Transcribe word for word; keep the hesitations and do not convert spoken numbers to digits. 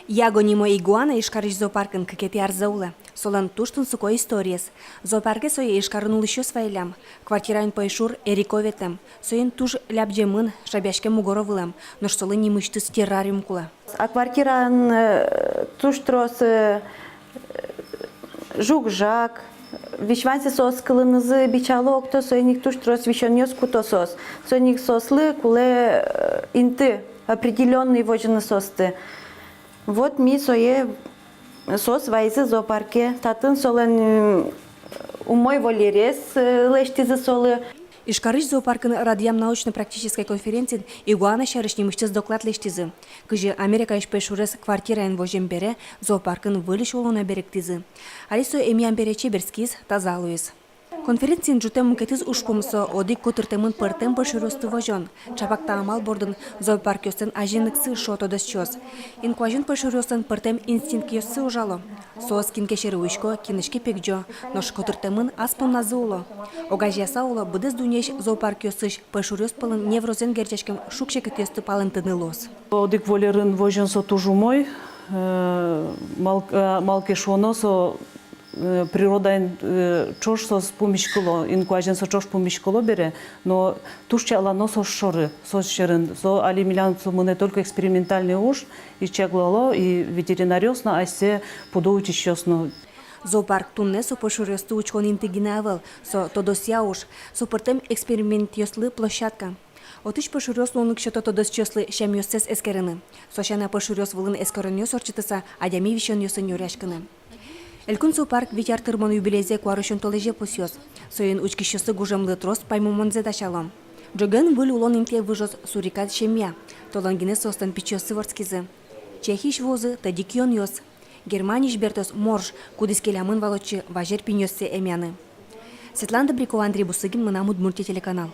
Яго нимо игуана Ижкарысь зоопаркын кыкетӥ арзэ улэ. Солэн туж тунсыко историез. Зоопарке сое Ижкарын улӥсьёс вайиллям. Квартираын пӧйшур эрико ветлэм. Соин туж лябӟемын, шабъяськем мугоро вылэм. Нош солы нимысьтыз террариум кулэ. А квартираын, э, туж трос, э, жуг-жаг, весь ваньзэ соос кылынызы бичало, окто, соин ик туж трос висёнъёс куто соос. Соин ик соослы кулэ, э, инты определённый возьыны соосты. Вот ми сое, соос вайизы зоопарке. Татын солэн, м, умой вольерез, э, лэсьтӥзы солы. Ижкарысь зоопаркын радъям научно-практической конференциын игуана сярысь нимысьтыз доклад лэсьтӥзы. Кызьы Америкаысь пӧйшурез квартираен возем бере, зоопаркын выльысь улонэ берыктӥзы. Али со эмъям бере чеберскиз, таза луиз. Конференциын ӝутэм мукетыз ужпум — со одӥг котыртэмын пӧртэм пӧйшуръёсты возён. Чапак та амал бордын зоопаркъёслэн азинлыксы, шуо тодосчиос. Инкуазьын пӧйшуръёслэн пӧртэм инстинктъёссы ужало. Соос кин ке сьӧры уисько, кинлэсь ке пегӟо, нош котыртэмын ас понназы уло. Огазеяса уло быдэс дуннеысь зоопаркъёсысь пӧйшуръёс пӧлын неврозэн герӟаськем шуг-секытъёсты палэнтыны луоз. Одӥг вольерын возён со туж умой, э, мал-, э, малы ке шуоно, со, э, природаен, э, ӵош соос пумиськыло, инкуазен со ӵош пумиськыло бере, но туж чаклано соос шоры, соос сьӧрын. Со али милям со мынэ только экспериментальный уж, и чаклало и ветеринаръёс но, асьсэ пудо утисьёс но. Зоопарк туннэ со пӧйшуръёсты учкон инты гинэ ӧвӧл, со тодосъя уж, со пӧртэм экспериментъёслы площадка. Отысь пӧйшуръёс луонлык сёто тодосчиослы сямъёссэс эскерыны. Со сяна, пӧйшуръёс вылын эскеронъёс ортчытыса, адями висёнъёсын нюръяськыны. Элькун зоопарк вить ар тырмон юбилейзэ куарусён толэзе пусъёз. Соин учкисьёслы гужемлы трос паймымонзэ дасяло. Ӝоген выль улон интые выжоз сурикат семья. Толон гинэ соослэн пичиоссы вордскизы. Чехиысь вуозы тӧдьы кионъёс. Германиысь бертоз морж, кудӥз келямын вал отчы вазер пиньёссэ эмъяны. Светлана Добрякова, Андрей Бусыгин, «Мынам Удмуртие» телеканал.